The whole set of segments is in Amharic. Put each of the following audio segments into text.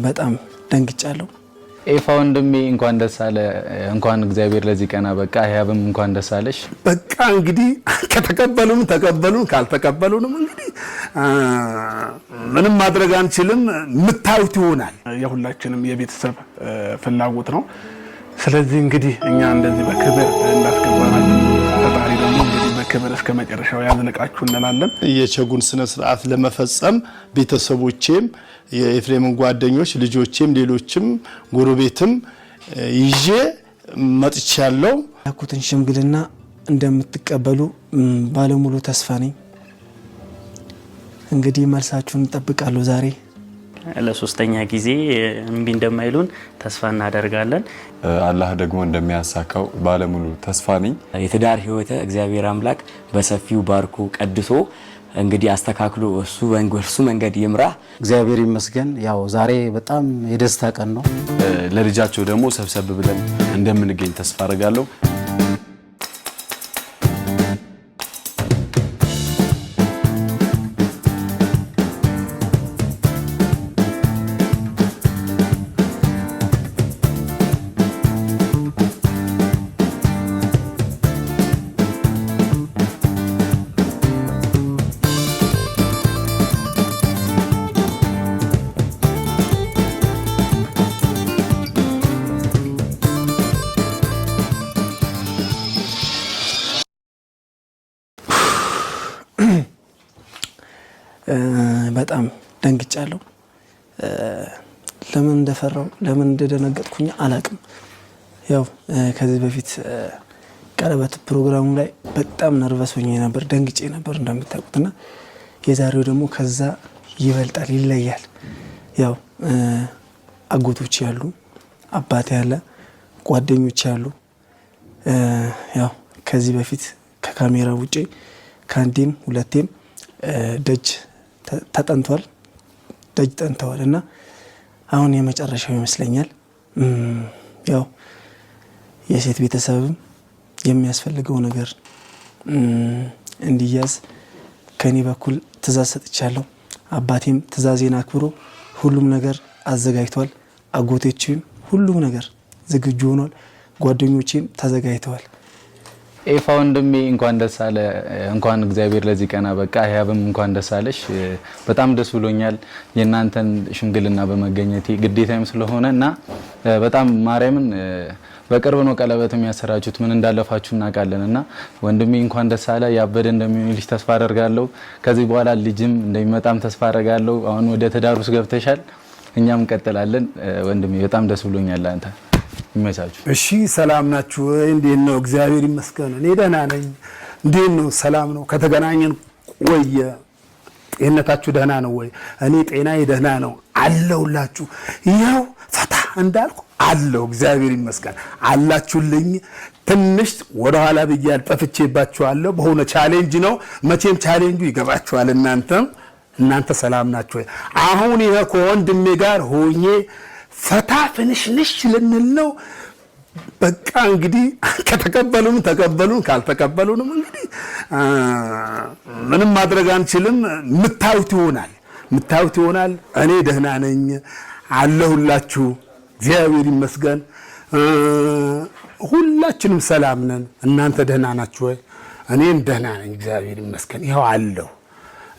በጣም ደንግጫለሁ። ኤፋ ወንድሜ እንኳን ደስ አለ፣ እንኳን እግዚአብሔር ለዚህ ቀን አበቃ። ህያብም እንኳን ደስ አለሽ። በቃ እንግዲህ ከተቀበሉን ተቀበሉን፣ ካልተቀበሉንም እንግዲህ ምንም ማድረግ አንችልም። የምታዩት ይሆናል። የሁላችንም የቤተሰብ ፍላጎት ነው። ስለዚህ እንግዲህ እኛ እንደዚህ በክብር እንዳስገባናችሁ ፈጣሪ ደግሞ እንግዲህ በክብር እስከ መጨረሻው ያዝልቃችሁ እንላለን። የቸጉን ስነ ስርዓት ለመፈጸም ቤተሰቦቼም የኤፍሬምን ጓደኞች ልጆቼም፣ ሌሎችም ጎረቤትም ይዤ መጥቻለሁ። ያኩትን ሽምግልና እንደምትቀበሉ ባለሙሉ ተስፋ ነኝ። እንግዲህ መልሳችሁን እጠብቃለሁ ዛሬ። ለሶስተኛ ጊዜ እምቢ እንደማይሉን ተስፋ እናደርጋለን። አላህ ደግሞ እንደሚያሳካው ባለሙሉ ተስፋ ነኝ። የትዳር ህይወተ እግዚአብሔር አምላክ በሰፊው ባርኮ ቀድሶ እንግዲህ አስተካክሎ እሱ መንገድ ይምራ። እግዚአብሔር ይመስገን። ያው ዛሬ በጣም የደስታ ቀን ነው። ለልጃቸው ደግሞ ሰብሰብ ብለን እንደምንገኝ ተስፋ አደርጋለሁ። በጣም ደንግጫለሁ። ለምን እንደፈራው ለምን እንደደነገጥኩኝ አላቅም። ያው ከዚህ በፊት ቀለበት ፕሮግራሙ ላይ በጣም nervous ሆኜ ነበር፣ ደንግጬ ነበር እንደምታውቁትና የዛሬው ደግሞ ከዛ ይበልጣል፣ ይለያል። ያው አጎቶች ያሉ፣ አባቴ ያለ፣ ጓደኞች ያሉ፣ ያው ከዚህ በፊት ከካሜራ ውጪ ከአንዴም ሁለቴም ደጅ ተጠንቷል፣ ደጅ ጠንተዋል እና አሁን የመጨረሻው ይመስለኛል። ያው የሴት ቤተሰብም የሚያስፈልገው ነገር እንዲያዝ ከኔ በኩል ትዕዛዝ ሰጥቻለሁ። አባቴም ትዕዛዜን አክብሮ ሁሉም ነገር አዘጋጅቷል። አጎቶቼም ሁሉም ነገር ዝግጁ ሆኗል። ጓደኞቼም ተዘጋጅተዋል። ኤፋ ወንድሜ እንኳን ደስ አለ፣ እንኳን እግዚአብሔር ለዚህ ቀን አበቃ። ህያብም እንኳን ደስ አለሽ። በጣም ደስ ብሎኛል የእናንተን ሽምግልና በመገኘቴ ግዴታም ስለሆነ እና በጣም ማርያምን በቅርብ ነው ቀለበት የሚያሰራችሁት፣ ምን እንዳለፋችሁ እናውቃለን። እና ወንድሜ እንኳን ደስ አለ። ያበደ እንደሚሆንልሽ ተስፋ አደርጋለሁ። ከዚህ በኋላ ልጅም እንደሚመጣም ተስፋ አደርጋለሁ። አሁን ወደ ትዳር ውስጥ ገብተሻል፣ እኛም እንቀጥላለን። ወንድሜ በጣም ደስ ብሎኛል። አንተ ይመቻችሁ። እሺ ሰላም ናችሁ ወይ? እንዴት ነው? እግዚአብሔር ይመስገን እኔ ደህና ነኝ። እንዴት ነው? ሰላም ነው? ከተገናኘን ቆየ። ጤንነታችሁ ደህና ነው ወይ? እኔ ጤናዬ ደህና ነው አለሁላችሁ። ይኸው ፈታ እንዳልኩ አለሁ። እግዚአብሔር ይመስገን አላችሁልኝ። ትንሽ ወደኋላ ብያል ጠፍቼባችኋለሁ። በሆነ challenge ነው መቼም ቻሌንጁ ይገባችኋል። እናንተም እናንተ ሰላም ናችሁ ወይ? አሁን ይሄ ከወንድሜ ጋር ሆኜ ፈታ ፍንሽንሽ ልንል ነው። በቃ እንግዲህ ከተቀበሉን ተቀበሉን፣ ካልተቀበሉንም እንግዲህ ምንም ማድረግ አንችልም። የምታዩት ይሆናል፣ የምታዩት ይሆናል። እኔ ደህና ነኝ አለሁላችሁ። እግዚአብሔር ይመስገን። ሁላችንም ሰላም ነን። እናንተ ደህና ናችሁ ወይ? እኔም ደህና ነኝ፣ እግዚአብሔር ይመስገን። ይኸው አለሁ፣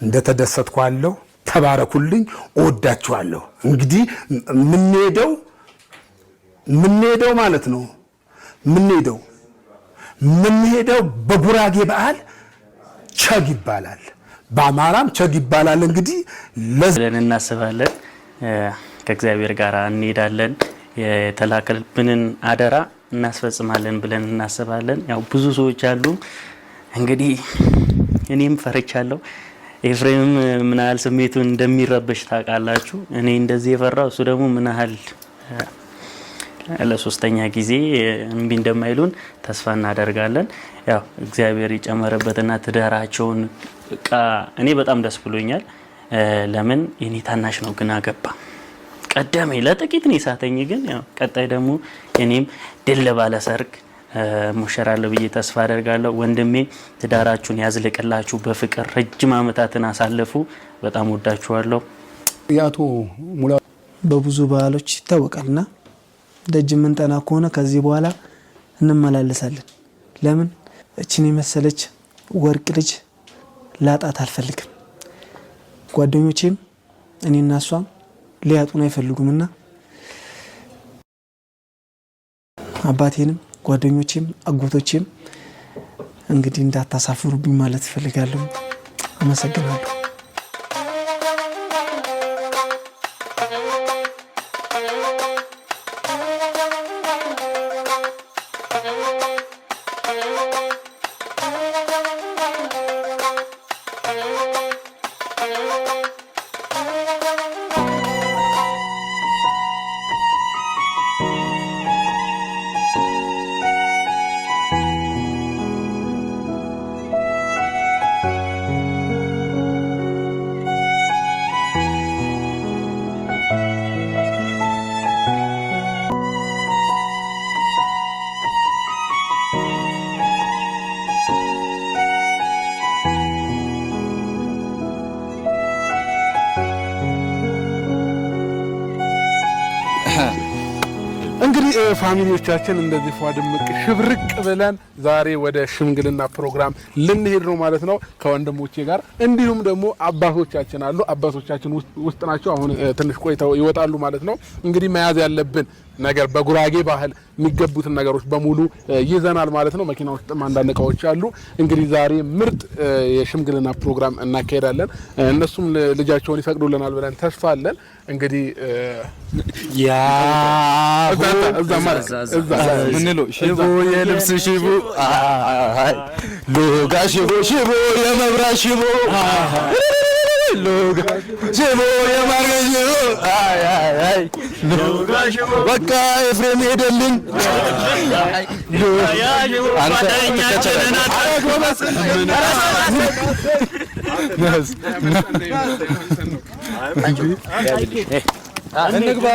እንደተደሰትኩ አለሁ። ተባረኩልኝ፣ እወዳችኋለሁ። እንግዲህ የምንሄደው የምንሄደው ማለት ነው የምንሄደው በጉራጌ በዓል ቸግ ይባላል፣ በአማራም ቸግ ይባላል። እንግዲህ ብለን እናስባለን። ከእግዚአብሔር ጋር እንሄዳለን። የተላከልብንን አደራ እናስፈጽማለን ብለን እናስባለን። ያው ብዙ ሰዎች አሉ። እንግዲህ እኔም ፈርቻለሁ። ኤፍሬምም ምን ያህል ስሜቱን እንደሚረበሽ ታውቃላችሁ። እኔ እንደዚህ የፈራው እሱ ደግሞ ምን ያህል ለሶስተኛ ጊዜ እምቢ እንደማይሉን ተስፋ እናደርጋለን። ያው እግዚአብሔር የጨመረበትና ትዳራቸውን እኔ በጣም ደስ ብሎኛል። ለምን የኔ ታናሽ ነው ግን አገባ ቀደመኝ ለጥቂት ነው የሳተኝ። ግን ያው ቀጣይ ደግሞ እኔም ድል ባለ ሰርግ ሙሸራለሁ ብዬ ተስፋ አደርጋለሁ። ወንድሜ ትዳራችሁን ያዝልቅላችሁ፣ በፍቅር ረጅም ዓመታትን አሳልፉ። በጣም ወዳችኋለሁ። የአቶ ሙላ በብዙ ባህሎች ይታወቃልና ደጅ የምንጠና ከሆነ ከዚህ በኋላ እንመላለሳለን። ለምን እችን የመሰለች ወርቅ ልጅ ላጣት አልፈልግም። ጓደኞቼም እኔና እሷም ሊያጡን አይፈልጉምና አባቴንም ጓደኞቼም አጎቶቼም እንግዲህ እንዳታሳፍሩብኝ ማለት እፈልጋለሁ። አመሰግናለሁ። እንግዲህ family ዎቻችን እንደዚህ ፏ ድምቅ ሽብርቅ ብለን ዛሬ ወደ ሽምግልና ፕሮግራም ልንሄድ ነው ማለት ነው ከወንድሞቼ ጋር። እንዲሁም ደግሞ አባቶቻችን አሉ። አባቶቻችን ውስጥ ናቸው። አሁን ትንሽ ቆይተው ይወጣሉ ማለት ነው። እንግዲህ መያዝ ያለብን ነገር በጉራጌ ባህል የሚገቡትን ነገሮች በሙሉ ይዘናል ማለት ነው። መኪና ውስጥም አንዳንድ እቃዎች አሉ። እንግዲህ ዛሬ ምርጥ የሽምግልና ፕሮግራም እናካሄዳለን። እነሱም ልጃቸውን ይፈቅዱልናል ብለን ተስፋ አለን። እንግዲህ ምንለው ሽቦ የልብስ ሽቦ፣ ሎጋ ሽቦ፣ ሽቦ የመብራት ሽቦ፣ ሎጋ ሽቦ የማርገ ሽቦ፣ በቃ ኤፍሬም ሄደልኝ። እንግባ።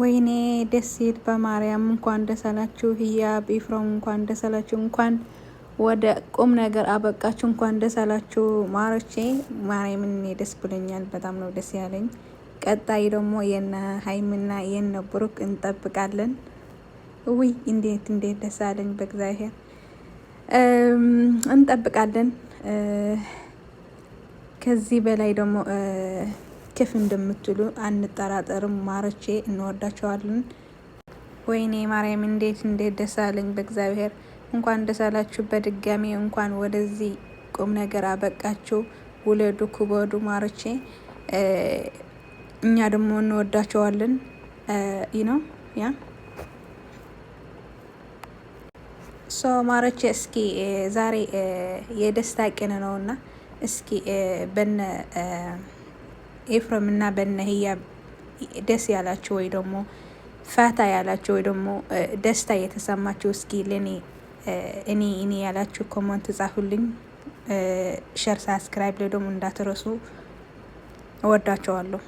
ወይኔ ደስ ሲል በማርያም እንኳን ደስ አላችሁ። ህያብ ኢፍሮም እንኳን ደስ አላችሁ። እንኳን ወደ ቁም ነገር አበቃችሁ። እንኳን ደስ አላችሁ ማሮቼ። ማርያምን እኔ ደስ ብሎኛል። በጣም ነው ደስ ያለኝ። ቀጣይ ደግሞ የነ ሀይምና የነ ብሩክ እንጠብቃለን። ውይ እንዴት እንዴት ደስ አለኝ በእግዚአብሔር እንጠብቃለን። ከዚህ በላይ ደግሞ ክፍ እንደምትሉ አንጠራጠርም። ማሮቼ እንወዳቸዋለን። ወይኔ ማርያም እንዴት እንዴት ደስ አለኝ በእግዚአብሔር። እንኳን ደስ አላችሁ በድጋሚ እንኳን ወደዚህ ቁም ነገር አበቃችሁ። ውለዱ፣ ክበዱ ማሮቼ። እኛ ደግሞ እንወዳቸዋለን ነው yeah። So ማሮቼ እስኪ ዛሬ የደስታ ቀን ነውና እስኪ በነ ኤፍሬም እና በነ ህያብ ደስ ያላችሁ ወይ ደግሞ ፋታ ያላችሁ ወይ ደግሞ ደስታ የተሰማችሁ እስኪ ለኔ እኔ እኔ ያላችሁ comment ጻፉልኝ። Share፣ subscribe ላይ ደግሞ እንዳትረሱ። እወዳቸዋለሁ።